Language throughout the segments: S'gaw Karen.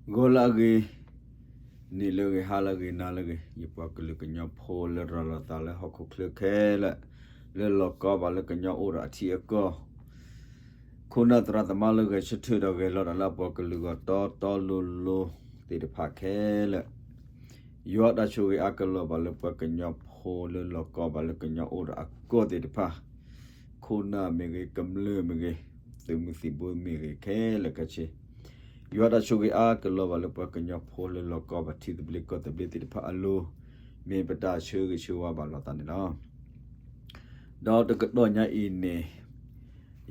ဂီၤလၢအဂ့ၤ, နံၤလၢအဂ့ၤ, ဟါလၢအဂ့ၤ, နၤလၢအဂ့ၤ, ယပှၤကလုာ်ကညီဖိလၢရၤလီၤသးလၢဟီၣ်ခိၣ်ချၢခဲလၢာ်, လၢလီၤကီဘၣ်လၢကညီအိၣ်ဒီးအထံအကီၢ်, ခိၣ်နၢ်သရၣ်သမါလၢဂဲၤဆၢထၢၣ်ဒီးဂဲၤလီၤတၢ်လၢအပှၤကလုာ်ဂီၢ်တီတီလိၤလိၤသ့ၣ်တဖၣ်ခဲလၢာ်, ယွၤတၢ်ဆိၣ်ဂ့ၤအါကလီၤဘၣ်လၢပှၤကညီဖိလၢလီၤကီဘၣ်လၢကညီအိၣ်ဒီးအကီၢ်သ့ၣ်တဖၣ်, ခိၣ်နၢ်မ့ၢ်ဂ့ၤ, ကမျၢၢ်မ့ၢ်ဂ့ၤ, သုးမုၢ်သံၣ်ဘိမ့ၢ်ဂ့ၤခဲလၢာ်ခဲဆ့, ယွၤတၢ်ဆိၣ်ဂ့ၤအါကလီၤဘၣ်လၢပှၤကညီဖိလၢလီၤကီဘၣ်ထံသဘျ့ကီၢ်သဘျ့သ့ၣ်တဖၣ်အလိၤ, မ့ၢ်ပတၢ်ဆၢဂ့ၤဆၢဝါဘၣ်လိာ်သးန့ၣ်လီၤ. ဒီးတကတီၢ်ညါအံၤန့ၣ်,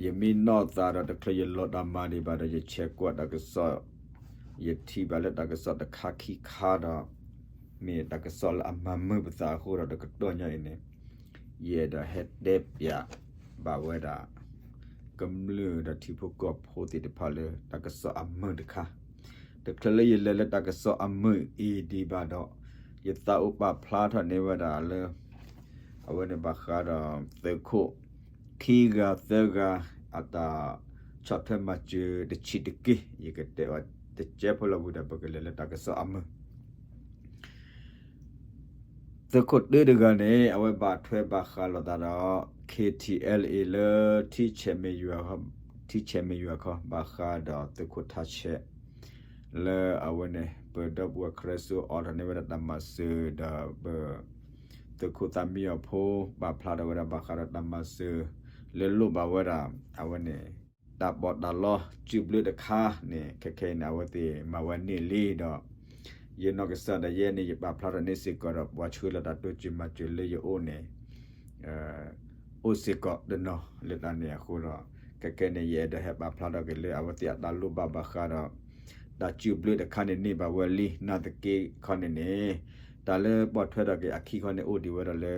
ယမ့ၢ်နီၢ်သးဒီးတချုးယလီၤတၢ်မၤဒံးဘၣ်ဒီး ယဆဲးကွၢ်တၢ်ကစီၣ်, ယထံၣ်ဘၣ်လၢတၢ်ကစီၣ်တခါခံခါဒီး, မ့ၢ်တၢ်ကစီၣ်လၢအမၤမုာ်ပသးအဃိဒီး တကတီၢ်ညါအံၤန့ၣ်, ယအဲၣ်ဒိးဟဲတဲပၠးဘၣ်ဝဲဒၣ် ကမျၢၢ်ဒီးထံဖိကီၢ်ဖိသ့ၣ်တဖၣ်လၢတၢ်ကစီၣ်အမုာ်တခါ, တချုးလၢယလဲၤလၢတၢ်ကစီၣ်အမုာ်အံၤဒံးဘၣ်ဒီး, ယသးအိၣ်ပာ်ဖျါထီၣ်န့ၢ်ဝဲဒၣ်လၢ အဝဲန့ၣ်ဘၣ်ဃးဒီးသုးခိၣ် ခံဂၤသၢဂၤ အတၢ်ဆီၣ်ထွဲမၤစၢၤတဆံးတက့ၢ်, ယကတဲအီၤတကဲဖိလီၤဝံၤဒီး ပကလဲၤလၢတၢ်ကစီၣ်အမုာ် သုးခိၣ်တၢတဂၤန့ၣ် အဝဲဘၣ်ထွဲဘၣ်ဃးလိာ်သးဒီး KTLA လၢ ထံဆဲးမ့ၢ်ယွၤခီ, ဘၣ်ဃးဒီးသုးခိၣ်ထါဆဲး လၢအဝဲန့ၣ် ပဒီပုၢ်ဝဲၢ်ခရၢစိအိးထီၣ်န့ၢ်ဝဲဒၣ်တၢ်မၤစၢၤဒီးပ သုးခိၣ်သးမံအီၤဖိ ပာ်ဖျါထီၣ်ဝဲဒၣ်ဘၣ်ဃးဒီးတၢ်မၤစၢၤ လၢလိၣ်ဘၣ်ဝဲဒၣ် အဝဲန့ၣ် တၢ်ပီးတၢ်လီစုၣ်ဘျုးတခါန့ၣ် ခဲခဲအံၤန့ၣ် အဝဲသ့ၣ်မၤဝဲန့ၢ်လံဒီး ယနီၢ်ကစၢ်ဒၣ်ယဲန့ၣ် ယပာ်ဖျါထီၣ်န့ၢ်စ့ၢ်ကီးဒီး ပှၤဆှၢလီၤတၢ်တိစၢၤမၤစၢၤလၢယအိၣ်န့ၣ် အိၣ်စ့ၢ်ကီးတနီၤလၢတၢ်န့ၣ်အဃိဒီး ခဲခဲန့ၣ် ယအဲၣ်ဒိးဟဲပာ်ဖျါထီၣ်က့ၤလၢအဝဲသ့ၣ်အတၢ်လိၣ်ဘၣ်ဘၣ်ဃးဒီး တၢ်စုၣ်ဘျုးတခါန့ၣ်န့ၢ်ဘၣ်ဝဲလံ နာ်သက့ခီန့ၣ်န့ၣ် တၢ်လၢပိာ်ထွဲထီၣ်က့ၤအခံခီန့ၣ် အိၣ်ဒံးဝဲဒၣ်လၢ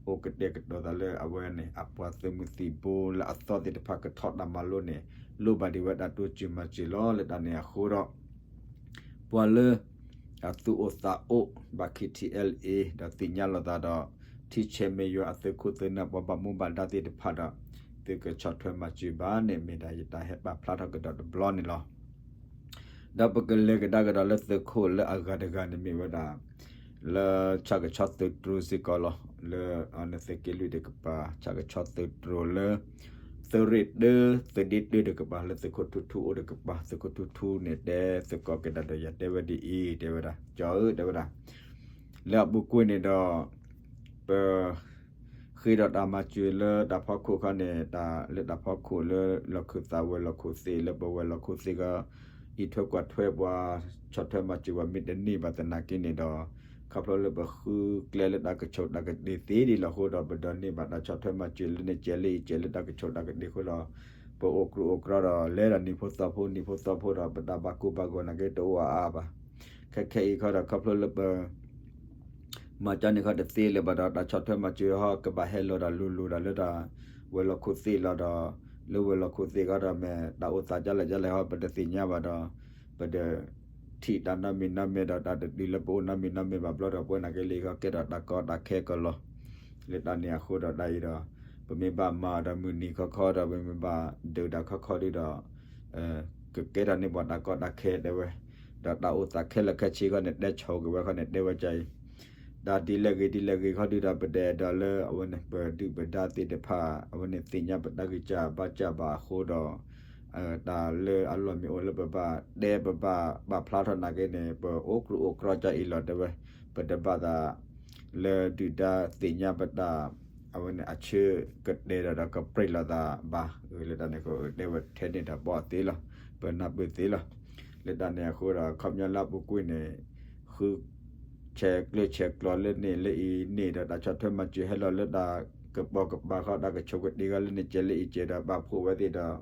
အိၣ်ကတဲာ်ကတီၤသးလၢအဝဲန့ၣ် အပှၤသုးမုၢ်သံၣ်ဘိလၢအသီသ့ၣ်တဖၣ်ကထီၣ်တၢ်မၤလိန့ၣ် လိၣ်ဘၣ်ဒံးဝဲတၢ်တိစၢၤမၤစၢၤလီၤ လၢတၢ်န့ၣ်အဃိဒီး ပှၤလၢ အသူၣ်အိၣ်သးအိၣ်ဘၣ် KTLA ဒီးသ့ၣ်ညါလိာ်သးဒီး ထံဆဲးမ့ၢ်ယွၤအသုးခိၣ်သုးနၢ်ပှၤဘၣ်မူဘၣ်ဒါသ့ၣ်တဖၣ်ဒီး သုကဆီၣ်ထွဲမၤစၢၤဘၣ်န့ၣ် မ့ၢ်ဒၣ်ယတၢ်ဟဲပာ်ဖျါထီၣ်ကဒီးတဘျီန့ၣ်လီၤ. ဒီးပကလဲၤကဒါကဒီးလၢသုးခိၣ်လၢအဂၤတဂၤန့ၣ်မ့ၢ်ဝဲဒၣ် လၢဆၣ်ကဆီသုးတြိၤစ့ၢ်ကီးလီၤ. လၢအန့ၣ်သုးက့လွံၢ်တကပၤ ဆၣ်ကဆီသုးတြိၤလၢ သုးရ့ၣ်တၢ သုးဒ့တၢတကပၤ လၢသုးခိၣ်ထူထူအိၣ်တကပၤ သုးခိၣ်ထူထူန့ၣ် တဲသကိးက့ၤဒၣ်ဒီးယၤတဲဝဲဒ်အံၤ တဲဝဲဒၣ် ကၠီဧၢ တဲဝဲဒၣ် လၢအပူၤကွံာ်န့ၣ်ဒီး ပ ဃ့ဒီးတၢ်မၤစၢၤလၢတၢ်ဖီခိၣ်ခီန့ၣ် တၢ်လၢတၢ်ဖီခိၣ်လၢလီၢ်ခၢၣ်သးဝဲၤလီၢ်ခိၣ်သ့ၣ် လၢပဝဲၤလီၢ်ခိၣ်သ့ၣ်ခီ အံးထွဲကွၢ်ထွဲပှၤဆီၣ်ထွဲမၤစၢၤပှၤမ့ၢ်တန့ၢ်ဘၣ်သနာ်က့န့ၣ်ဒီး ခီဖျိလၢပဃုကျဲလၢတၢ်ကဆိၣ်တၢ်ကတ့ၢ်သ့ဒ်လီၤအဃိဒီး ပဒိးန့ၢ်ဘၣ်တၢ်ဆီၣ်ထွဲမၤစၢၤလၢန့ၣ်ကဲလၢအံၤကဲလၢတၢ်ကဆိၣ်တၢ်ကတ့ၢ်အဃိဒီး ပအိၣ်ကြူၢ်အိၣ်ကရၢဒီး လဲၤဒီးနံၤဖိသီဖိ နံၤဖိသီဖိဒီး ပတၢ်ဘၣ်ကိၢ်ဘၣ်ဂီၤနာ်က့တအိၣ်အါအါဘၣ်. ခဲခဲအံၤခီဒီး ခီဖျိလၢပ မၤကၢန့ၣ်ခီတသ့လၢၤဘၣ်ဒီး တၢ်ဆီၣ်ထွဲမၤစၢၤဟီ ကဘၣ်ဟဲလီၤဒီးလိၤလိၤဒီးလၢတၢ်ဝဲၤလီၢ်ခိၣ်သ့ၣ်လီၤဒီး လၢဝဲၤလီၢ်ခိၣ်သ့ၣ်ခီဒီး မ့ၢ်တၢ်အိၣ်သးကလဲၣ်ကလဲၣ်ဟီ ပတသ့ၣ်ညါဘၣ်ဒီး ပတထံၣ်တၢ်နီတမံၤနီတမ့ၢ်ဒီး တၢ်တတုၤလၢပအိၣ်နီတမံၤနီတမ့ၢ်ဘၣ်ဘျီဒီး ပဝဲနာ်က့လံခီကဲဒီးတၢ်ကီတၢ်ခဲကလီၤ လၢတၢ်န့ၣ်အဃိဒီးတၢ်အံၤဒီး ပမ့ၢ်ဘၣ်မၤအီၤဒီးမုၢ်နံၤခီခီဒီး ပမ့ၢ်ဘၣ်ဒုးတၢ်ခီခီဒုဒီး ကကဲထီၣ်န့ၢ်ပှၤတၢ်ကီတၢ်ခဲတဲဝဲ, ဒီးတၢ်အိၣ်သးခဲလၢာ်ခဲဆ့ခီန့ၣ် တဲဆိက့ၤဝဲခီန့ၣ် တဲဝဲဒ်အံၤ, တၢ်ဒ်လဲၣ်ဂ့ၤဒ်လဲၣ်ဂ့ၤခီဒုဒီး ပတဲဒီးလၢအဝဲန့ၣ် ပဒုၣ်ပဒါသ့ၣ်တဖၣ် အဝဲန့ၣ်သ့ၣ်ညါပတၢ်ဂံၢ်စၢ်ဘါစၢ်ဘၣ်အဃိဒီး တၢ်လၢအလီၢ်မ့ၢ်အိၣ်လၢပဘၣ်တဲပဘၣ်ပာ်ဖျါထီၣ်နာ်က့န့ၣ် ပအိၣ်ကြူၢ်အိၣ်ကရၢကၢ်အံၤလီၤတဲဝဲ, ပတဘၣ်သး လၢဒုၣ်ဒါသ့ၣ်ညါပတၢ် အဝဲန့ၣ်အဆၢကတဲာ်ဒီး ဒီးကပြံးလိာ်သးဘၣ်, လၢတၢ်န့ၣ်ကတဲဝဲထဲန့ၣ်တၢ်ဘီၣ်သ့လီၤ, ပနၢ်ပၢၢ်သ့လီၤ, လၢတၢ်န့ၣ်အဃိဒီး ခီပညီလၢအပူၤကွံာ်န့ၣ် ဃု ဆဲးကျၢဆဲးကျိးလၢန့ၣ်လၢအံၤန့ၣ်ဒီး တၢ်ဆီၣ်ထွဲမၤစၢၤဟဲလီၤလၢတၢ်ကပိာ်ကပၤဃီ တၢ်ကဆိၣ်ကတ့ၢ်ဃီလၢန့ၣ်ကဲလၢအံၤကဲဒီး ပာ်ဖှိၣ်ဝဲသ့ၣ်ဒီး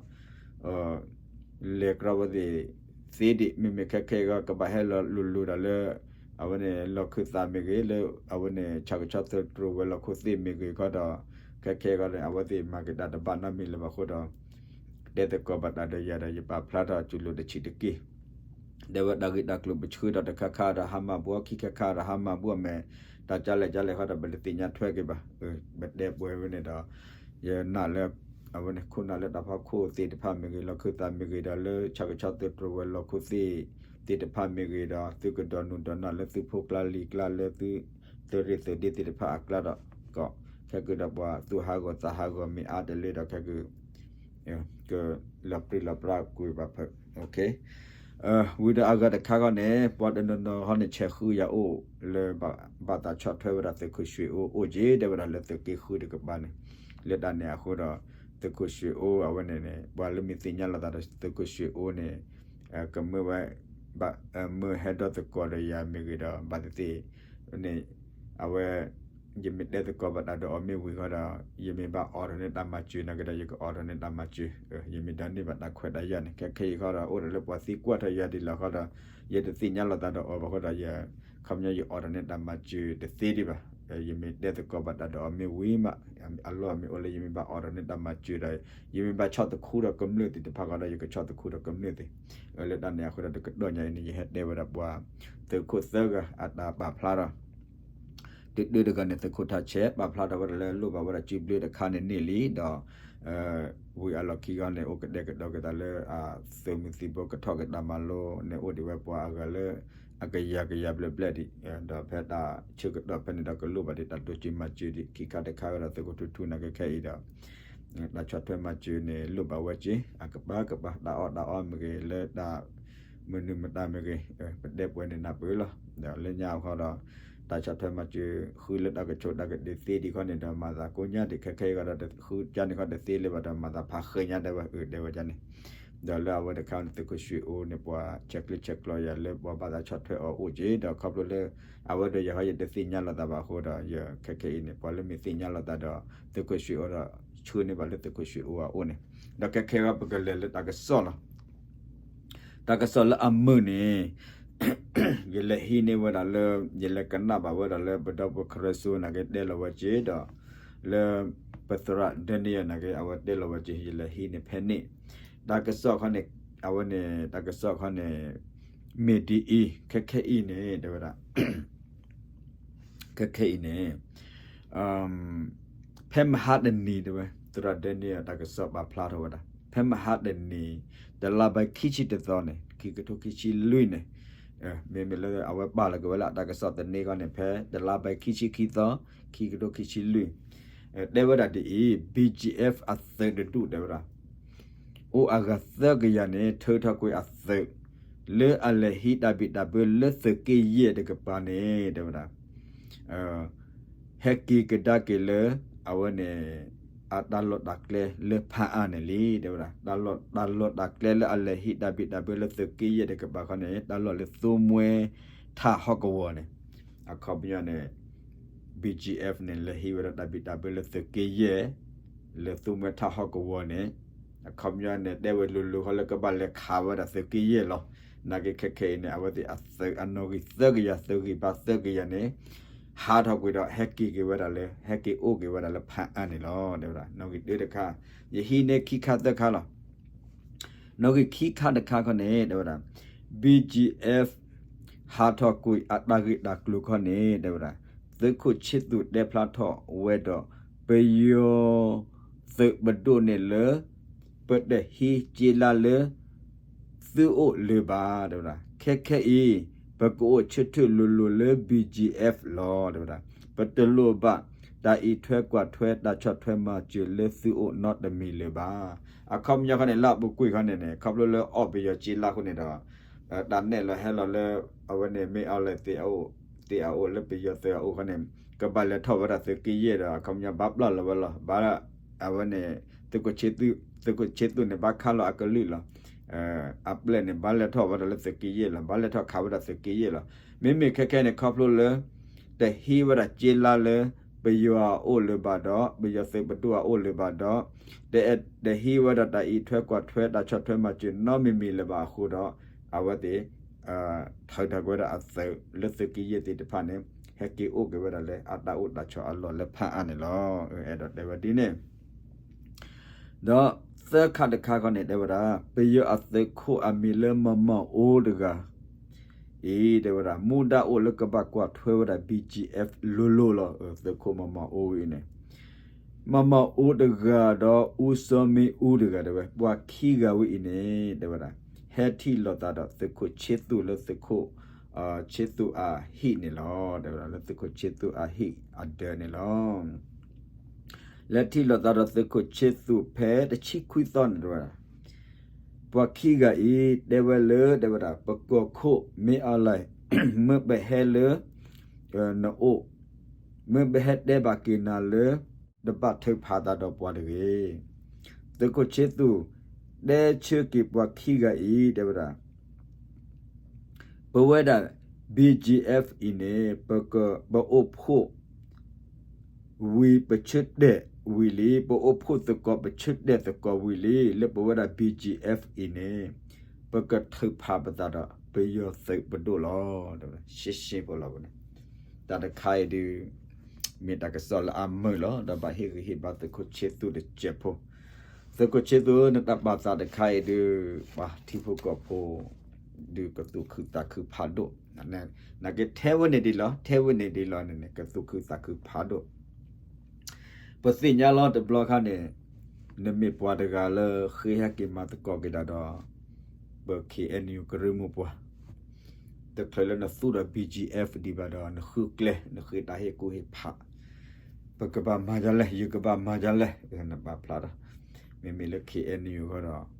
လဲၤကြၢးဝဲသ့ၣ်သ့ဒံး မ့မ့ၢ်ခဲခဲအံၤခီ ကဘၣ်ဟဲလီၤလိၤလိၤဒီးလၢ အဝဲန့ၣ်လီၢ်ခၢၣ်သးမ့ၢ်ဂ့ၤ လၢအဝဲန့ၣ် ဆၣ်ကဆီသုးတြိၤဝဲၤလီၢ်ခိၣ်သ့ၣ်မ့ၢ်ဂ့ၤခီဒီး ခဲခဲအံၤခီန့ၣ် အဝဲသ့ၣ်မၤက့ၤတၢ်တဘၣ်နီတမံၤလၢၤဘၣ်အဃိဒီး တဲသကိးဘၣ်တၢ်ဒီးယၤဒီး ယပာ်ဖျါထီၣ်အကၠူလိာ်တဆံးတက့ၢ် တဲဝဲတၢ်ဂ့ၢ်တၢ်ကျိၤပဆှၢဒီးတခါခါဒီးဟါမၢ်ဘှီ ခံခါခါဒီးဟါမၢ်ဘှီမဲာ် တၢ်ကလဲၣ်ကလဲၣ်ခီဒီး ပတသ့ၣ်ညါထွဲက့ၤဘၣ်, ပတဲပှဲၤဝဲန့ၣ်ဒီး ယနာ်လၢ အဝဲန့ၣ် ခိၣ်နၢ်လၢတၢ်ဖီခိၣ်သ့ၣ်တဖၣ်မ့ၢ်ဂ့ၤ လီၢ်ခၢၣ်သးမ့ၢ်ဂ့ၤဒီး လၢဆၣ်ကဆီသုးတြိၤဝဲၤလီၢ်ခိၣ်သ့ၣ် သ့ၣ်တဖၣ်မ့ၢ်ဂ့ၤဒီး သုကဒိးနုာ်ဒိးနၢ်လၢသုဖိကျါလံၤကျါ လၢသုသုးရ့ၣ်သုးဒ့သ့ၣ်တဖၣ်အကျါဒီး ကီး ခဲကဒီးပှၤသူၣ်ဟးဂီၤသးဟးဂီၤမ့ၢ်အါတလၢဒီး ခဲက ကလီၤပြံလီၤပြါကွံာ်ဘၣ်ဖဲ ဝံၤဒီးအဂၤတခါခီန့ၣ် ပှၤတနီၤနီၤခီန့ၣ် ဆဲးဃုယၤအိၣ်လၢ ဘၣ်သးဆီၣ်ထွဲဝဲဒၣ်သုးခိၣ်ရွှ့ၣ်အိၣ်အိၣ်က့ၤ တဲဝဲဒၣ်လၢသုးက့ဃုတကပၤန့ၣ် လၢတၢ်န့ၣ်အဃိဒီး သုးခိၣ်ရွှ့ၣ်အိၣ်အဝဲန့ၣ်န့ၣ် ပှၤလၢမ့ၢ်သ့ၣ်ညါလိာ်သးဒီးသုးခိၣ်ရွှ့ၣ်အိၣ်န့ၣ် ကမၢဝဲ ဘၣ်မၢဟဲဒီသကိးဒီးယၤမ့ၢ်ဂ့ၤဒီး ဘၣ်သ့ၣ်သ့ၣ်န့ၣ် အဝဲ ယမ့ၢ်တဲသကိးဘၣ်တၢ်ဒီးအီၤမ့ၢ်ဝံၤဃီဒီး ယမ့ၢ်ဘၣ်အိးထီၣ်န့ၢ်တၢ်မၤစၢၤနာ်က့ဒီး ယကအိးထီၣ်န့ၢ်တၢ်မၤစၢၤ ယမ့ၢ်ဒိးန့ၢ်ဘၣ်တၢ်ခွဲးတၢ်ယာ်န့ၣ် ခဲခဲအံၤဃီဒီး အိၣ်ဒီးလၢပှၤသံကွၢ်ထီၣ်ယၤဒ်လဲၣ်ဃီဒီး ယတသ့ၣ်ညါလိာ်သးဒီးအီၤဘၣ်ဃီဒီး ယ ခီပညီယအိးထီၣ်န့ၢ်တၢ်မၤစၢၤတသ့ဒံးဘၣ်. ယမ့ၢ်တဲသကိးဘၣ်တၢ်ဒီးအီၤမ့ၢ်ဝံၤမး အလီၢ်မ့ၢ်အိၣ်လၢယမ့ၢ်ဘၣ်အိးထီၣ်န့ၢ်တၢ်မၤစၢၤဒီး ယမ့ၢ်ဘၣ်ဆီၣ်သခူဒီးကမျၢၢ်သ့ၣ်တဖၣ်ဃီဒီး ယကဆီၣ်သခူဒီးကမျၢၢ်သ့ၣ် လၢတၢ်န့ၣ်အဃိဒီး တကတီၢ်ညါအံၤန့ၣ် ယဟဲတဲဝဲဒၣ်ပှၤ သုးခိၣ်သၢဂၤအတၢ်ပာ်ဖျါထီၣ် တဒုတဂၤန့ၣ် သုးခိၣ်ထးဆဲး ပာ်ဖျါထီၣ်ဝဲဒၣ်လၢလိၣ်ဘၣ်ဝဲဒၣ်စုဘျုးတခါန့ၣ်န့ၢ်လံဒီး ဝံၤအလီၢ်ခံဂီၢ်န့ၣ် အိၣ်ကတဲာ်ကတီၤက့ၤသးလၢ သုးမုၢ်သံၣ်ဘိကထီၣ်က့ၤတၢ်မၤလိန့ၣ် အိၣ်ဒံးဝဲပှၤအဂၤလၢ အကယၤကယၤဘျဲၣ်ဘျဲၣ်ဒံး ဒီးဖဲတၢ်ဆၢကတီၢ်ဖဲန့ၣ်ဒီး ကလိၣ်ဘၣ်ဒံးတၢ်တိစၢၤမၤစၢၤဒံး ခံခါတခါဝဲဒီး သုးခိၣ်ထူထူနာ်က့ခဲအံၤဒီး တၢ်ဆီၣ်ထွဲမၤစၢၤန့ၣ် လိၣ်ဘၣ်ဝဲက့ၤ အကပၤကပၤ တၢ်အီၣ်တၢ်အီမ့ၢ်ဂ့ၤ လၢတၢ်မနုၤမတၤမ့ၢ်ဂ့ၤ ပတဲပှဲၤန့ၣ်နၢ်ပၢၢ်လီၤ. ဒီးလၢညါအဃီဒီး တၢ်ဆီၣ်ထွဲမၤစၢၤ ဃုလၢတၢ်ကဆိးတၢ်ကဒုးသ့ဒံးခီန့ၣ်ဒီး မၤသးကိညါဒံး ခဲခဲအံၤဃီဒီး ဃုကါန့ၣ်ဃီတသ့လၢၤဘၣ်ဒီး မၤသးဖးဃဲညါဒဲးဝဲ အၢ ဒဲးဝဲကါန့ၣ် ဒီးလၢအဝဲတခါန့ၣ် သုးခိၣ်ရွှ့ၣ်အိၣ်န့ၣ် ပှၤဆဲးကျၢဆဲးကျိးယၤလၢပှၤဘၣ်သးဆီၣ်ထွဲအီၤအိၣ်က့ၤ ဒီးခီဖျိလၢ အဝဲဒီးယၤဃီ ယတသ့ၣ်ညါလိာ်သးဘၣ်အဃိဒီး ယခဲခဲအံၤန့ၣ် ပှၤလၢမ့ၢ်သ့ၣ်ညါလိာ်သးဒီး သုးခိၣ်ရွှ့ၣ်အိၣ်ဒီး ဆှၢန့ၢ်ဘၣ်လၢသုးခိၣ်ရွှ့ၣ်အိၣ်အအိၣ်န့ၣ် ဒီးခဲခဲအံၤပကလဲၤလၢတၢ်ကစီၣ်လီၤ. တၢ်ကစီၣ်လၢအမုာ်န့ၣ် ယလဲၤဟံးန့ၢ်ဝဲဒၣ်လၢ ယလဲၤကနၣ်ဘၣ်ဝဲဒၣ်လၢ ပဒီပုၢ်ဝဲၢ်ခရၢစိနာ်က့တဲလီၤဝဲက့ၤဒီး လၢ ပသရၣ်ဒၢနံယၤနာ်က့ အဝဲတဲလီၤဝဲက့ၤ ယလဲၤဟံးန့ၢ်ဖဲန့ၣ် တၢ်ကစီၣ်ခီန့ၣ် အဝဲန့ၣ် တၢ်ကစီၣ်ခီန့ၣ် မ့ၢ်ဒ်အံၤ ခဲခဲအံၤန့ၣ် တဲဝဲဒၣ် ခဲခဲအံၤန့ၣ် ဖဲမဟါတနံၤတဲဝဲ သရၣ်ဒၢနံယၤတၢ်ကစီၣ်ပာ်ဖျါထီၣ်ဝဲဒၣ် ဖဲမဟါတနံၤ တလါဘၢၣ်ခံဆံတသီန့ၣ် ခံကထိခံဆံလွံၢ်န့ၣ် မ့မ့ၢ်လၢအဝဲပာ်လီၤက့ၤဝဲလၢအတၢ်ကစီၣ်သန့ခီန့ၣ် ဖဲတလါဘၢၣ်ခံဆံခံသီ ခံကထိခံဆံလွံၢ် တဲဝဲဒၣ်ဒ်အံၤ BGF အသုးတဒူၣ်တဲဝဲဒၣ် အိၣ်အဂၤသၢကယၤန့ၣ် ထုးထီၣ်ကွံာ်အသုး လၢအလဲၤဟံးတၢ်ဘံၣ်တၢ်ဘၢလၢသုးက့ယဲၢ်တကပၤန့ၣ် တဲဝဲဒၣ် ဟဲက့ၤကဒါက့ၤလၢ အဝဲန့ၣ် အတၢ်လီၢ်တၢ်ကျဲလၢဖးအါန့ၣ်လံ တဲဝဲဒၣ် တၢ်လီၢ်တၢ်လီၢ်တၢ်ကျဲလၢအလဲၤဟံးတၢ်ဘံၣ်တၢ်ဘၢလၢသုးက့ယဲၢ်တကပၤခီန့ၣ် တၢ်လီၢ်လၢသူမှဲထးဟီၣ်ကဝီၤန့ၣ် အခီပညီန့ၣ် BGF န့ၣ် လဲၤဟံးဝဲဒၣ်တၢ်ဘံၣ်တၢ်ဘၢလၢသုးက့ယဲၢ် လၢသူမှဲထးဟီၣ်ကဝီၤန့ၣ် အခီပညီန့ၣ် တဲဝဲလိၤလိၤခီလၢကဘၣ်လဲၤခးဝဲဒၣ်သုးက့ယဲၢ်လီၤ. နာ်က့ခဲခဲအံၤန့ၣ် အဝဲသ့ၣ်အသုးအနီၣ်ဂံၢ်သၢကယၤ သုးဂံၢ်ဘါသၢကယၤန့ၣ် ဟးထီၣ်ကွံာ်ဒီး ဟဲက့ၤက့ၤဝဲဒၣ်လၢ ဟဲက့ၤအိၣ်က့ၤဝဲဒၣ်လၢဖးအါန့ၣ်လီၤ တဲဝဲဒၣ် နီၣ်ဂံၢ်တၢတခါ ယဟံးန့ၢ်ခံခါသၢခါလီၤ. နီၣ်ဂံၢ်ခံခါတခါခီန့ၣ် တဲဝဲဒၣ် BGF ဟးထီၣ်ကွံာ်အတၢ်ဂ့ၢ်တၢ်ကျိၤခီန့ၣ် တဲဝဲဒၣ် သုးခိၣ်ဆ့သူၣ်တဲဖျါထီၣ်ဝဲဒီး ပယီၤသုးပဒိၣ်န့ၣ်လၢ ပတဟံးက့လါလၢ သုအိၣ်လၢၤဘၣ် တဲဝဲဒၣ် ခဲခဲအံၤ ပကအိၣ်ဆၢထၢၣ်လိၤလိၤလၢ BGF လီၤ တဲဝဲဒၣ် ပတလိၣ်ဘၣ် တၢ်အံးထွဲကွၢ်ထွဲတၢ်ဆီၣ်ထွဲမၤစၢၤလၢသုအိၣ်နီတမံၤလၢၤဘၣ်. အခီပညီခီန့ၣ် လၢအပူၤကွံာ်ခီန့ၣ်န့ၣ် ခီဖျိလၢအီၣ်ပယီၤက့လါအဃိန့ၣ်ဒီး တၢ်နဲၣ်လီၤဟဲလီၤလၢ အဝဲန့ၣ် မ့ၢ်အီၤလဲၣ်သ့ၣ်အအိၣ် သ့ၣ်အအိၣ်လၢပယီၤသုးအအိၣ်ခီန့ၣ် ကဘၣ်လဲၤထီၣ်ဝဲဒၣ်သုးက့ယဲၢ်ဒီး အခီပညီဘၣ်ပျၢ်လီၤဝဲလီၤ ဘၣ် အဝဲန့ၣ် သုးခိၣ်ဆ့သူၣ်န့ၣ် ဘၣ်ခးလီၤအကလုၢ်လီၤ. အပျဲၢ်န့ၣ် ဘၣ်လဲၤထီၣ်ဝဲဒၣ်လၢသုးက့ယဲၢ်လီၤ ဘၣ်လဲၤထီၣ်ခးဝဲဒၣ်သုးက့ယဲၢ်လီၤ. မ့မ့ၢ်ခဲခဲန့ၣ် ခီဖျိလၢ တဟံးဝဲဒၣ်က့လါလၢ ပယီၤအအိၣ်လၢၤဘၣ်ဒီး ပယီၤသုးပဒိၣ်အအိၣ်လၢၤဘၣ်ဒီး တဟံးဝဲဒၣ်တၢ်အံးထွဲကွၢ်ထွဲတၢ်ဆီၣ်ထွဲမၤစၢၤနီတမံၤမံၤလၢၤဘၣ်အဃိဒီး အဝဲသ့ၣ် ထုးထီၣ်ကွံာ်ဝဲဒၣ်အသုးလၢသုးက့ယဲၢ်သ့ၣ်တဖၣ်န့ၣ် ဟဲက့ၤအိၣ်က့ၤဝဲဒၣ်လၢအတၢ်အိၣ်တၢ်ဆိးအလီၢ်လၢဖးအါန့ၣ်လီၤ. အဲၣ်ဒိးတဲဝဲဒ်န့ၣ် ဒီးသၢခါတခါခီန့ၣ် တဲဝဲဒၣ် ပယီၤအသုးခိၣ်အမံၤလၢမၤမၤအိတဂၤ အံၤ တဲဝဲဒၣ် မူဒါအိၣ်လၢကဘၣ်ကွၢ်ထွဲဝဲဒၣ် BGF လိၤလိၤလီၤ. သုးခိၣ်မၤမၤအိအံၤန့ၣ် မၤမၤအူတဂၤဒီး အူစီမ့အူတဂၤတဲဝဲ ပှၤခံဂၤဝဲအံၤန့ၣ် တဲဝဲဒၣ် ဟဲထံၣ်လိာ်သးဒီးသုးခိၣ်ဆ့သူၣ်လၢသုးခိၣ် ဆ့သူၣ်အဟံၣ်န့ၣ်လီၤ. တဲဝဲဒၣ်လၢသုးခိၣ်ဆ့သူၣ်အဟံၣ်အဒၢးန့ၣ်လီၤ. လဲၤထံၣ်လိာ်သးဒီးသုးခိၣ်ဆ့သူၣ်ဖဲတဆံခွံသီန့ၣ်တဲဝဲဒၣ် ပှၤခံဂၤအံၤ တဲဝဲလၢ တဲဝဲဒၣ် ပကီၢ်ခိၣ်မ့ၢ်အီၤလဲၣ် မ့ၢ်ပဟဲလၢ နအိၣ် မ့ၢ်ပဟဲတဲဘၣ်က့ၤနၤလၢ တဘၣ်ထုးဖးသးဒီးပှၤတဂ့ၤ. သုးခိၣ်ဆ့သူၣ် တဲဆၢက့ၤပှၤခံဂၤအံၤ တဲဝဲဒၣ် ပဝဲဒၣ် ဘံၣ်ကၠံၣ်အဲၣ်ဖ် အံၤန့ၣ် ပအိၣ်ဖှိၣ် ဝံၤပဆၢတဲာ်ဝံၤလံ, ပအိၣ်ဖှိၣ်သကိးပဆၢတဲာ်သကိးဝံၤလံ, လၢပဝဲဒၣ် ဘံၣ်ကၠံၣ်အဲၣ်ဖ် အံၤန့ၣ် ပကထုးဖးပသးဒီးပယီၤသုးပဒိၣ်လီၤ. ရှဲရှဲဖိလီၤန့ၣ် တၢ်တခါအံၤဒုး မ့ၢ်တၢ်ကစီၣ်လၢအမုာ်လီၤ. ဒီးဘၣ်ဟ့ၣ်ဂံၢ်ဟ့ၣ်ဘါသုးခိၣ်ဆ့သူၣ်တစဲးဖိ, သုးခိၣ်ဆ့သူၣ် နတၢ်ပာ်သးတခါအံၤဒုး ပှၤထံဖိကီၢ်ဖိ ဒုးကသူၣ်ခုသးခုဖးဒိၣ်, နာ်က့ထဲဝဲန့ၣ်ဒ်လီၤ, ထဲဝဲန့ၣ်ဒ်လီၤန့ၣ်န့ၣ် ကသူၣ်ခုသးခုဖးဒိၣ် ပသ့ၣ်ညါလီၤတဘျီခါန့ၣ် နမ့ၢ်ပှၤတဂၤလၢဃ့ဟဲက့ၤမၤသကိးက့ၤဒၣ်ဒီး ပ ခ့ၣ်အဲၣ်ယူၣ် ကရၢမိၢ်ပှၢ်, တချုးလၢနသူၣ်ဒီး ဘံၣ်ကၠံၣ်အဲၣ်ဖ် ဒံးဘၣ်ဒီး နဃုကျဲ နဃ့တၢ်ဟ့ၣ်ကူၣ်ဟ့ၣ်ဖး, ပကဘၣ်မၤဒ်လဲၣ်, ယကဘၣ်မၤဒ်လဲၣ်, နပာ်ဖျါထီၣ်, မ့မ့ၢ်လၢ ခ့ၣ်အဲၣ်ယူၣ် အဃိဒီး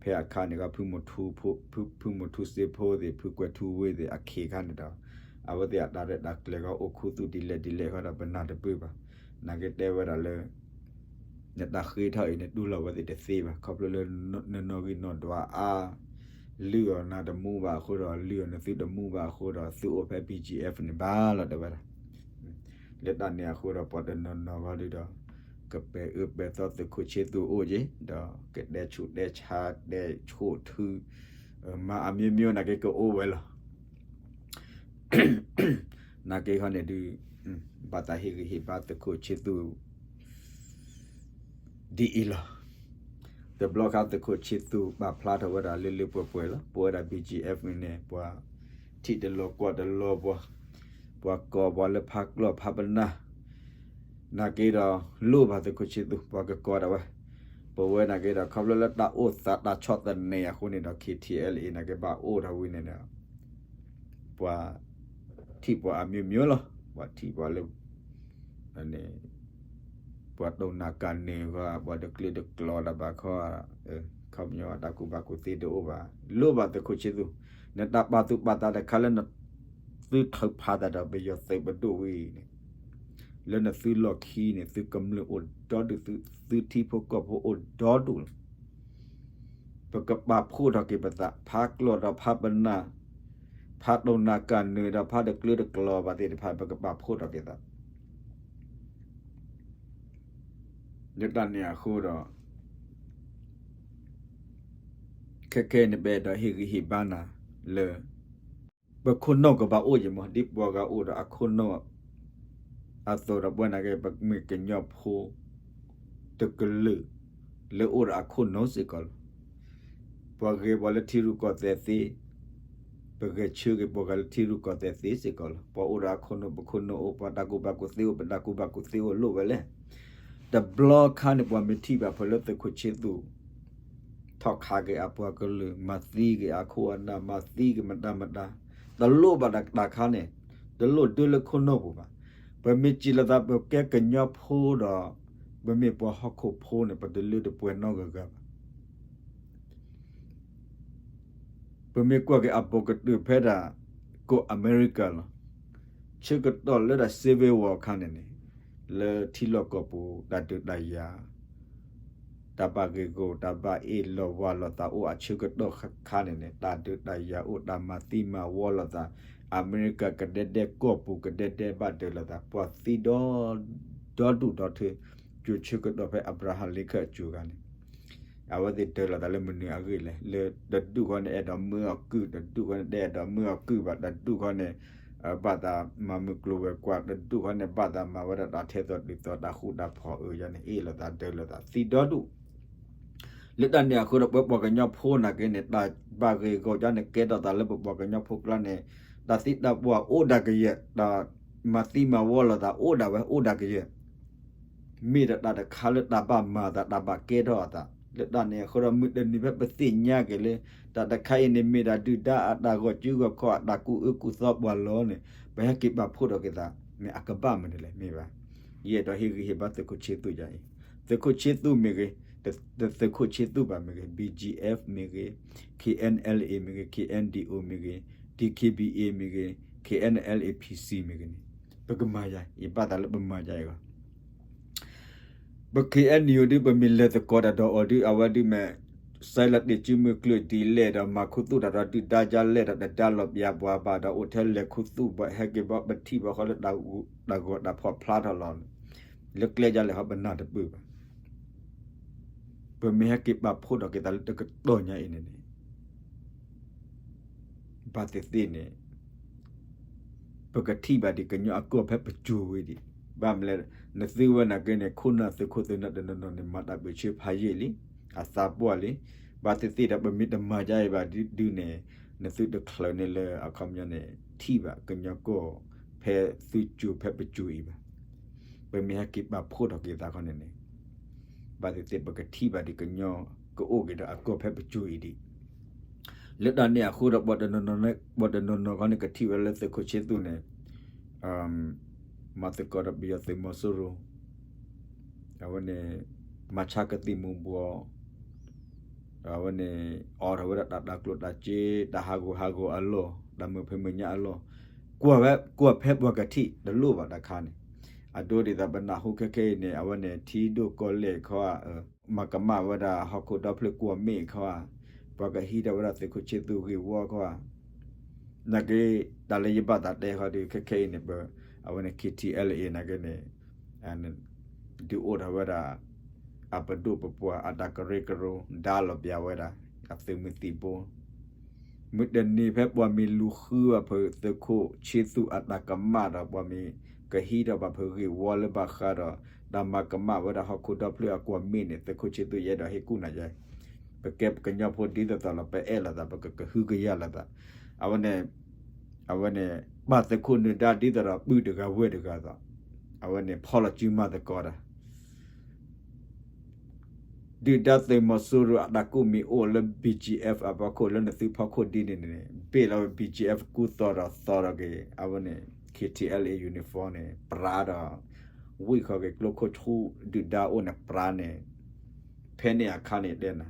ဖဲအခါန့ၣ် ဖုမီၤထူစ့ဖိသ့ၣ် ဖုကွဲၤထူဝ့သ့ၣ် အခ့အခါန့ၣ်ဒီး အဝဲသ့ၣ်အတၢ်ရဲၣ်တၢ်ကျဲၤဂီၢ်အိၣ်ခူသူၣ်ဒ်လဲၣ်ဒ်လဲၣ်ဃီဒီး ပနၢ်တပၢၢ်ဘၣ်. နာ်က့တဲဝဲဒၣ်လၢ နတၢ်ဃ့ထီၣ်အံၤ နတူၢ်လိာ်ဝဲသ့ၣ်တသ့ဘၣ်, ခီဖျိလၢ နနီၣ်ဂံၢ်နီၣ်ဒွးအါ, လုၢ်အီၤနၤတမူဘၣ်အဃိဒီး လုၢ်အီၤနသုတမူဘၣ်အဃိဒီး သုအိၣ်ဖဲ ဘံၣ်ကၠံၣ်အဲၣ်ဖ် န့ၣ်ဘၣ်လီၤ တဲဝဲဒၣ်. လၢတၢ်န့ၣ်အဃိဒီး ပှၤတနီၤနီၤဂီၢ်ဒုးဒီး ကပဲာ်အၢပဲာ်သီသုးခိၣ်ဆ့သူၣ်အိၣ်က့ၤ, ဒီးကတဲဆူးတဲဆါ တဲဆိၣ်ထု, မၤအမျိုးမျိုး နာ်က့ကအိၣ်ဝဲလီၤ. နာ်က့ခီန့ၣ်ဒုး ဘၣ်သးဟ့ၣ်ဂံၢ်ဟ့ၣ်ဘါသုးခိၣ်ဆ့သူၣ် ဒ်အံၤလီၤ. တဘျီခါသုးခိၣ်ဆ့သူၣ် ပာ်ဖျါထီၣ်ဝဲဒၣ်လၢလၢပှဲၤပှဲၤလီၤ. ပဝဲဒၣ် ဘံၣ်ကၠံၣ်အဲၣ်ဖ် အံၤန့ၣ် ပှၤထံၣ်တလီၤကွၢ်တလီၤပှၤ, ပှၤကိးပှၤလၢဖးကျီၢ်ဖးပနၢ်, နာ်က့ဒီး လိၣ်ဘၣ်သုးခိၣ်ဆ့သူၣ် ပှၤကကိးဒၣ်ဝဲ, ပဝဲနာ်က့ဒီး ခီဖျိလၢတၢ်အိၣ်သးတၢ်ဆီၣ်သနံးအဃိန့ၣ်ဒီး ခ့ၣ်ထံၣ်အဲၣ်လ်အ့ နာ်က့ဘၣ်အိၣ်ထီၣ်ဝံၤန့ၣ်ဒီး ပှၤထံၣ်ပှၤအမျိုးမျိုးလီၤ. ပှၤထံၣ်ပှၤလၢ ပှၤတိၢ်နးကၢ်နၢၤဃီ, ပှၤတကျၢၤတကျီၤတၢ်ဘၣ်ခီ, ခီပညီတၢ်ကူၣ်ဘၣ်ကူၣ်သ့တအိၣ်ဘၣ်. လိၣ်ဘၣ်သုးခိၣ်ဆ့သူၣ်, နတၢ်ပာ်သူၣ်ပာ်သးတခါလၢနသုထုးဖးသးဒီးပယီၤသုးပဒိၣ်ဝံၤန့ၣ်, လၢနသုလီၢ်ခံန့ၣ် သုကမျၢၢ်အိၣ်ဒီဒူၣ်, သုထံဖိကီၢ်ဖိအိၣ်ဒီဒူၣ်လီၤ. ပကပာ်ဖှိၣ်ထီၣ်က့ၤပသး, ဖးကျီၢ်ဒီးဖးပနၢ်, ဖးတိၢ်နးကၢ်နၢၤဒီးဖးတကျၢၤတကျီၤဘၣ်သ့ၣ်တဖၣ် ပကပာ်ဖှိၣ်ထီၣ်က့ၤသး လၢတၢ်န့ၣ်အဃိဒီး ခဲခဲအံၤန့ၣ် ပအဲၣ်ဒိးဟ့ၣ်ဂံၢ်ဟ့ၣ်ဘါနၤလၢ ပခိၣ်နူာ်ကဘၣ်အိၣ်က့ၤမး, ဒ်ပှၤဂၤအိၣ်ဒီးအခိၣ်နူာ်အသိးဒီး ပဝဲနာ်က့ ပမ့ၢ်ကညီဖိတကလုာ်လၢအိၣ်ဒီးအခိၣ်နူာ်စ့ၢ်ကီးလီၤ. ပှၤဂဲၤပှၤလၢထံရူၢ်ကီၢ်သဲးသ့, ပဂဲၤဆၢက့ၤပှၤဂၤလၢထံရူၢ်ကီၢ်သဲးသ့စ့ၢ်ကီးလီၤ. ပှၤအိၣ်ဒီးအခိၣ်နူာ် ပခိၣ်နူာ်အိၣ်, ပှၤတၢ်ကူၣ်ဘၣ်ကူၣ်သ့အိၣ် ပတၢ်ကူၣ်ဘၣ်ကူၣ်သ့အိၣ် လိၣ်ဝဲလဲၣ်. တဘျီခါန့ၣ် ပှၤမ့ၢ်ထံၣ်ဘၣ်ဖဲလၢသုးခိၣ်ဆ့သူၣ် ထီၣ်ခးက့ၤအပှၤကလုာ် မၤသံက့ၤအခိၣ်အနၢ် မၤသံက့ၤမတၤမတၤ, တလိၣ်ဘၣ်တၢ်ခါန့ၣ်, တလိၣ်ဒၢလၢခိၣ်နူာ်ပူၤဘၣ်. ပမ့ၢ်စံးလိာ်သးပကဲကညီဖိဒီး ပမ့ၢ်ပှၤဟီၣ်ခိၣ်ဖိန့ၣ် ပတလၢတပှဲၤနီတဂၤဂၤဘၣ်. ပမ့ၢ်ကွၢ်က့ၤအဘူးကတၢၢ်ဖဲဒၣ် ကီၢ်အမဲရကၤလီၤ. ဆၢကတီၢ်လၢဒၣ် Civil War အခါန့ၣ်န့ၣ်, လၢထံလီၢ်ကီၢ်ပူၤ တၢ်ဒုးတၢ်ယၤ တၢ်ဘၣ်ဂ့ၢ်ဂီၢ် တၢ်ဘၣ်အ့ၣ်လိာ်ဝါလိာ်သးအိၣ်အဆၢကတီၢ်ခါန့ၣ်န့ၣ်, တၢ်ဒုးတၢ်ယၤအိၣ် တၢ်မၤသံမၤဝီလိာ်သး, အမဲရကၤကဒဲဒဲ ကီၢ်ပူၤကဒဲဒဲဘၣ်ဒၢးလိာ်သး, ပှၤသံဒီ ဒီဒူၣ်ဒီထၢ, ကၠိၤဆၢကတီၢ်ဖဲ Abraham Lincoln အစိၤဂၤန့ၣ် အဝဲသ့ၣ်ဒၢးလိာ်သးလၢမနုၤအဂ့ၢ်လဲၣ်, လၢတဒူၣ်ဃီန့ၣ် အဲၣ်ဒိးမၢအီၤကုၢ်, တဒူၣ်ဃီန့ၣ် တအဲၣ်ဒိးမၢအီၤကုၢ်ဘၣ်, တဒူၣ်ဃီန့ၣ် ဘၣ်သးမၤမုၢ်ကျိၤဝဲၤကွာ်, တဒူၣ်ဃီန့ၣ် ဘၣ်သးမၤဝဲဒၣ်တၢ်ထဲသိးတုၤသိး တၢ်ဃူတၢ်ဖိးအၢယၤန့ၣ် အ့ၣ်လိာ်သးဒၢးလိာ်သး သံဒီဒူၣ်. လၢတၢ်န့ၣ်အဃိဒီး ပပှၤကညီဖိနာ်က့န့ၣ် တၢ်ဘၣ်ဂ့ၢ်ဂီၢ်ကန့ၣ် ကဲထီၣ်သးလၢပပှၤကညီဖိကျါန့ၣ်, တၢ်သံတၢ်ပှၢ်အိၣ်ဒၣ်ကယဲၢ်, တၢ်မၤသံမၤဝီလိာ်သးအိၣ်ဒၣ်ဝဲ အိၣ်ဒၣ်ကယဲၢ်. မ့ၢ်ဒီးတၢ်တခါလၢတၢ်ဘၣ်မၤအသး တၢ်ဘၣ်ကဲထီၣ်အသး လၢတၢ်န့ၣ်အဃိဒီး မုၢ်တနံၤဖဲပသ့ၣ်ညါက့ၤလၢ တၢ်တခါအံၤန့ၣ် မ့ၢ်ဒၣ်ဒုၣ်ဒါအတၢ်ဂီၤစုဂီၤခီၣ် အတၢ်ကူၣ်အၢကူၣ်သီပှၤလီၤန့ၣ် ပဟဲက့ၤပာ်ဖှိၣ်ထီၣ်က့ၤသး မ့ၢ်အကဘၣ်မနုၤလဲၣ် မ့ၢ်ဘၣ်. ယအဲၣ်ဒိးဟ့ၣ်ဂံၢ်ဟ့ၣ်ဘါသုးခိၣ်ဆ့သူၣ်ယၤအံၤ, သုးခိၣ်ဆ့သူၣ်မ့ၢ်ဂ့ၤ, တသုးခိၣ်ဆ့သူၣ်ဘၣ်မ့ၢ်ဂ့ၤ, B G F မ့ၢ်ဂ့ၤ, K N L A မ့ၢ်ဂ့ၤ, K N D O မ့ၢ်ဂ့ၤ, D K B A မ့ၢ်ဂ့ၤ, K N L A P C မ့ၢ်ဂ့ၤန့ၣ် ပကမၤယၤ, ယဘၣ်သးလၢပမၤယၤအံၤလီၤ. ပ K N U ဒုး ပမ့ၢ်လဲၤသကိးတၢ်ဒီးအီၤဒုး အဝဲဒုးမ့ၢ် စဲးလီၤတ့ၢ်စုမုၢ်ကျုၢ်ဒ်လဲၣ်ဒီး မၤခူသူၣ်တၢ်ဒီးဒုၣ်ဒါဒ်လဲၣ်ဒီး တဒါလီၤပျၢၤပှၤဘၣ်ဒီး အိၣ်ထဲလဲၤခူသူၣ်ဘၣ် ဟဲက့ၤဘၣ်ပထံၣ်ဘၣ်ဃီလၢတၢ်ဂီၤတၢ်ဖီၣ်ဖျါထီၣ်လီၤ လၢကျဲဒ်လဲၣ်ဟီ ပနၢ်တပၢၢ်ဘၣ်. ပမ့ၢ်ဟဲက့ၤပာ်ဖှိၣ်ထီၣ်က့ၤသးလၢတကတီၢ်ညါအံၤန့ၣ်န့ၣ် ဘၣ်သ့ၣ်သ့ၣ်န့ၣ် ပကထံၣ်ဘၣ်ဒံးကညီအကီၢ်ဖဲပစိၤဝံၤဒံး, ဘၣ်မနုၤလဲၣ် နသုဝဲနာ်က့န့ၣ် ခိၣ်နၢ်သုးခိၣ်သုးနၢ်တနီၤနီၤန့ၣ် မၤတၢ်ဘၢၣ်ဆၢဖးယံာ်လံ, အသးပှၢ်လံ, ဘၣ်သ့ၣ်သ့ၣ်ဒီးပမ့ၢ်တမၤဒ်အံၤဘၣ်ဒုးန့ၣ် နသုတချုးန့ၣ်လၢအခီပညီန့ၣ် ထံၣ်ဘၣ်ကညီကီၢ်ဖဲသုစိၤဖဲပစိၤအံၤဘၣ်. ပမ့ၢ်ဟဲက့ၤပာ်ဖှိၣ်ထီၣ်က့ၤသးခီန့ၣ်န့ၣ် ဘၣ်သ့ၣ်သ့ၣ်ပကထံၣ်ဘၣ်ဒံးကညီကအိၣ်က့ၤဒီးအကီၢ်ဖဲပစိၤအံၤဒံး. လၢတၢ်န့ၣ်အဃိဒီး ပှၤတနီၤနီၤ ပှၤတနီၤနီၤခီန့ၣ် ကထံၣ်ဝဲလၢသုးခိၣ်ဆ့သူၣ်န့ၣ် မၤသကိးဒီးပယီၤသုးမီၤစိရိၤ, အဝဲန့ၣ် မၤဆါကသံၣ်မူၤဘှီး, အဝဲန့ၣ် အိးထီၣ်ဝဲဒၣ်တၢ်တၤကျိၣ်တၤစ့ တၢ်ဟးဂူာ်ဟးဂီၤအလီၢ် တၢ်မုာ်ဖံးမုာ်ညၣ်အလီၢ်, ကွၢ်ဝဲ ကွၢ်ဖဲပှၤကထံၣ်တလိၣ်ဘၣ်တခါန့ၣ်, အဒိဒ်သိးပနၢ်ဟူခဲခဲအံၤန့ၣ် အဝဲန့ၣ် ထံဒိၣ်ကီၢ်လဲၢ်ခီဧါ မၤကမၣ်ဝဲဒၣ်ဟီၣ်ခိၣ်ဒီဖျၢၣ်ကွီၢ်မ့ၣ်ခီဧါ, ပှၤကဟံးထီၣ်ဝဲဒၣ်သုးခိၣ်ဆ့သူၣ်ဂ့ၢ်ဝီခီဧါ, နာ်က့ တၢ်လၢယဘၣ်သးတဲဃီဒီး ခဲခဲအံၤန့ၣ် ပ အဝဲန့ၣ် K T L A နာ်က့န့ၣ် ဒုးအိၣ်ထီၣ်ဝဲဒၣ် အပဒိၣ်ပပှၢ် အတၢ်ကရၢကရိ ဒါလီၤပျၢၤဝဲဒၣ် အသုးမုၢ်သံၣ်ဘိ မုၢ်တနံၤဖဲပှၤမ့ၢ်လူၤဃုဘၣ်ဖုးသုးခိၣ်ဆ့သူၣ်အတၢ်ကမၣ်ဒီး ပှၤမ့ၢ်ကဟံးထီၣ်ဘၣ်ဖုးဂ့ၢ်ဝီလၢဘၣ်ဃးဒီး တၢ်မၤကမၣ်ဝဲဒၣ်ဟီၣ်ခိၣ်ဒီဖျၢၣ်အကွီၢ်မ့ၣ်န့ၣ် သုးခိၣ်ဆ့သူၣ်ယအဲၣ်ဒိးဟ့ၣ်ကူၣ်နၤယဲ ပကဲပကညီဖိဒ်သိးသိးလီၤ ပအဲၣ်လိာ်သး ပကကဟုကယာ်လိာ်သး အဝဲန့ၣ် အဝဲန့ၣ် ပာ်သုးခိၣ်နၢၤဒါဒ်သိးဒီးပုၢ်တဂၤဝဲၢ်တဂၤသိး အဝဲန့ၣ် ဖီၣ်လီၤစုမၤသကိးတၢ် ဒုၣ်ဒါသုးမီၤစိရိၤအတၢ်ကူၣ်မံၤအိၣ်လၢ B G F အဖီခိၣ် လၢနသုဖီခိၣ်ဒ်န့ၣ်န့ၣ် ဘ့ၣ်လီၤဝဲ B G F ကူသိးဒီးသီဒီးက့ၤ အဝဲန့ၣ် K T L A uniform န့ၣ် ပြးဒီး ဝံၣ်ဃီက့ၤကျိခိၣ်ဆူဒုၣ်ဒါအိၣ်န့ၣ် ပြးန့ၣ် ဖဲန့ၣ်အခါန့ၣ်တဲနၤ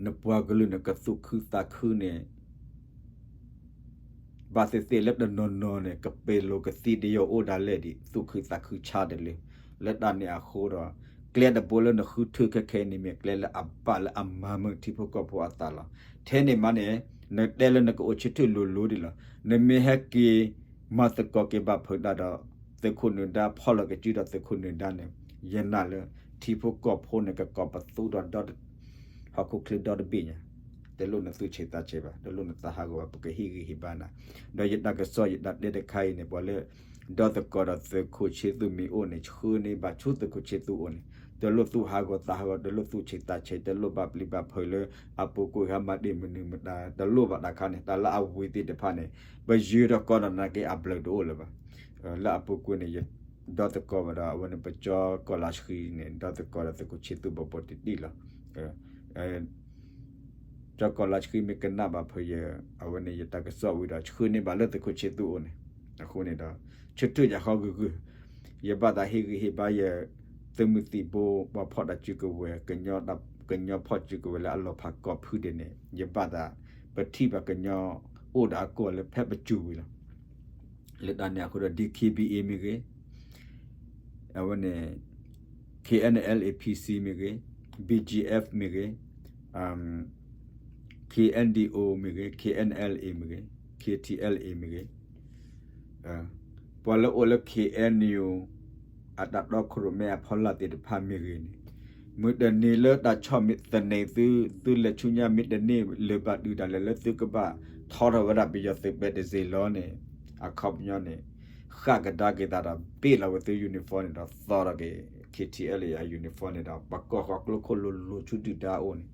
နပှၤကလုာ်န့ၣ် ကသူၣ်ခုသးခုန့ၣ် ဘၣ်သ့ၣ်သ့ၣ်လၢတနီၤနီၤန့ၣ် ကပဲၤလိာ်ကသံတယီၤအိၣ်ဒၣ်လဲာ်ဒံး သူၣ်ခုသးခုဆါတလၢ လၢတၢ်န့ၣ်အဃိဒီး ကျဲတဘိလၢနဃုထၢခဲခဲအံၤန့ၣ် မ့ၢ်ကျဲလၢအဘၣ်လၢအမၤမုာ်ထံဖိကီၢ်ဖိအသးလီၤ. ထဲန့ၣ်မးန့ၣ် နတဲလၢနကအိၣ်ဆၢထၢၣ်လိၤလိၤဒံးလီၤ. နမ့ၢ်ဟဲက့ၤ မၤသကိးက့ၤဘၣ်ဖုးတၢ်ဒီး သုးခိၣ်နၢၤဒါ ဖီၣ်လီၤကစုဒီးသုးခိၣ်နၢၤဒါန့ၣ် ယနာ်လၢ ထံဖိကီၢ်ဖိန့ၣ် ကကိးပသူထီၣ်ဒီတ ဟီၣ်ခိၣ်ချၢဒီတဘ့ၣ်ညါ, တလိၣ်နသူၣ်ဆံးသးဆံးဘၣ်, တလိၣ်နသးဟးဂီၤဘၣ်, ပကဟ့ၣ်ဂံၢ်ဟ့ၣ်ဘါနၤ, ဒီးယတၢ်ကစီၣ်ယတၢ်တဲတခါအံၤန့ၣ် ပှၤလၢ ဒီသကိးဒီးသုးခိၣ်ဆ့သူၣ်မ့ၢ်အိၣ်န့ၣ် ဆှၢန့ၢ်ဘၣ်ဆူသုးခိၣ်ဆ့သူၣ်အိၣ်န့ၣ် တလိၣ်သူၣ်ဟးဂီၤသးဟးဂီၤ, တလိၣ်သူၣ်ဆံးသးဆံး, တလိၣ်ဘၣ်ပျံၤဘၣ်ဖုးလၢ အပူၤကွံာ်ဟဲမၤတ့ၢ်မနုၤမတၤ တလိၣ်ဘၣ်တခါန့ၣ် တၢ်လၢအဝံၤသ့ၣ်တဖၣ်န့ၣ် ပယၢၤထီၣ်ကီးဒီးနာ်က့အဘျုးတအိၣ်လၢၤဘၣ်. လၢအပူၤကွံာ်န့ၣ် ယဒီသကိးဘၣ်ဒီး အဝဲန့ၣ် ပကၠီကီၢ်လါဆှံန့ၣ် ဒီသကိးဒီးသုးခိၣ်ဆ့သူၣ်ဘိးဘိးတံၢ်တံၢ်လီၤ. ကၠီကီၢ်လါဆှံမ့ၢ်ကနၣ်ဘၣ်ဖုးယဲ အဝဲန့ၣ် ယတၢ်ကစီၣ်ဝံၤဒီး ဆှၢန့ၢ်ဘၣ်လၢသုးခိၣ်ဆ့သူၣ်အိၣ်န့ၣ်, အဃိန့ၣ်ဒီး ဆၢထၢၣ်ယၤဃီဂုာ်ဂုာ်, ယဘၣ်သးဟ့ၣ်ဂံၢ်ဟ့ၣ်ဘါယဲ သုးမုၢ်သံၣ်ဘိ ပှၤဖီၣ်တၢ်စုကဝဲၤ ကညီဖီၣ်စုကဝဲၤလၢအလီၤဖးကီၢ်ဖုဒဲးန့ၣ် ယဘၣ်သး ပထံၣ်ဘၣ်ကညီအိၣ်ဒီးအကီၢ်လၢဖဲပစိၤဝံၤလီၤ. လၢတၢ်န့ၣ်အဃိဒီး D K B A မ့ၢ်ဂ့ၤ အဝဲန့ၣ် K N L A P C မ့ၢ်ဂ့ၤ, B G F မ့ၢ်ဂ့ၤ, K N D O မ့ၢ်ဂ့ၤ, K N L A မ့ၢ်ဂ့ၤ, K T L A မ့ၢ်ဂ့ၤ, ပှၤလၢအိၣ်လၢ K N U အတၢ်တီခိၣ်ရိၣ်မဲအဖီလာ်သ့ၣ်တဖၣ်မ့ၢ်ဂ့ၤန့ၣ်, မုၢ်တနံၤလၢတၢ်ဆီၣ်သနံးသု သုလဲၤဆူညါမ့ၢ်တန့ၢ်လၢၤဘၣ်ဒုးတၢ်လဲာ်လၢသုကဘၣ် ထီထီၣ်ဝဲဒၣ်ပယီၤသုးပဲတစ့ၢ်လီၤန့ၣ် အခီပညီန့ၣ် ဃၣ်ကဒါက့ၤသးဒီး ဘ့ၣ်လီၤဝဲသု uniform န့ၣ်ဒီး သီထီၣ်က့ၤ K T L A အ uniform န့ၣ်ဒီး ပကိးဃီၤကျိခိၣ်လိၤလိၤဆူဒုၣ်ဒါအအိၣ်န့ၣ်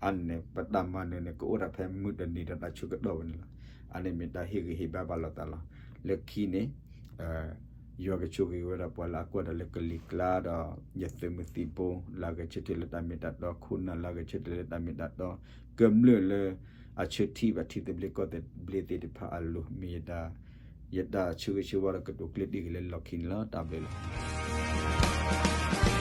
အန့ၣ် ပတၢ်မၤနၢၤန့ၣ် ကအိၣ်ဒၣ်ဖဲမုၢ်တနံၤဒီးတၢ်ဆၢကတီၢ်ဝဲန့ၣ်လီၤ. အန့ၣ်မ့ၢ်တၢ်ဟ့ၣ်ဂံၢ်ဟ့ၣ်ဘါဘၣ်လိာ်သးလီၤ. လၢခံန့ၣ် ယွၤကဆိၣ်ဂ့ၤဝဲဒၣ်ပှၤလၢအကွၢ်တၢ်လၢကလံၤကျါဒီး ယသုးမုၢ်သံၣ်ဘိ လၢအဂဲၤဆၢထၢၣ်လၢတၢ်မ့ၢ်တၢ်တီ ခိၣ်နၢ်လၢအဂဲၤဆၢထၢၣ်လၢတၢ်မ့ၢ်တၢ်တီ ကမျၢၢ်လၢ အဆၢထံၣ်ဘၣ်ထံသဘျ့ကီၢ်သဘျ့သ့ၣ်တဖၣ်အလိၤ မ့ၢ်ယတၢ်ဆၢဂ့ၤဆၢဝါဒီးကတိၤကျၢၢ်တံၢ်က့ၤလၢလီၢ်ခံန့ၣ်လီၤ. တၢ်ဘျုးလီၤ.